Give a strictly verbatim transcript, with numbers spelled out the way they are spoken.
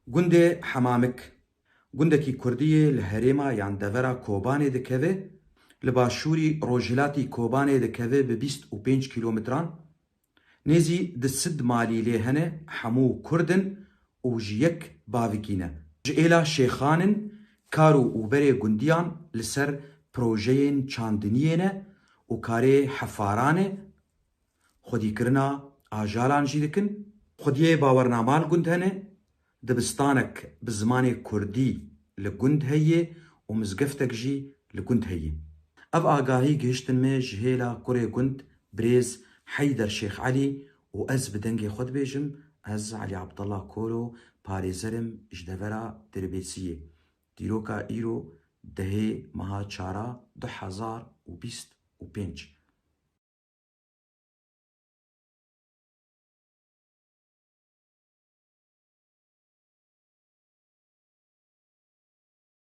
Gundê Hemamik, gundekî kurdî yê li herêma yan devera Kobanê dikeve, li başûrî rojhilatî Kobanê dikeve bi bîst û pênc kîlometran. Nêzî di sed malî lê hene, hemû kurd in û ji yek bavikî ne. Ji êla şêxan in, kar û berê gundiyan li ser projeyên çandiniyê ne û karê hefaran e, xwedîkirina ajalan jî dikin. Xwediyê bawernama li gund hene, dibistanek bi zimanê kurdî li gund heye û mizgeftek jî li gund heye. Ev agahî gihiştin me ji hêla kurê gund birêz Heyder Şêx Elî û ez bi dengê xwe dibêjim, ez Elî Abdullah Koro parêzer im ji devera Dirbêsiyê. Dîroka îro dehê meha çara du hezar û bîst û pênc.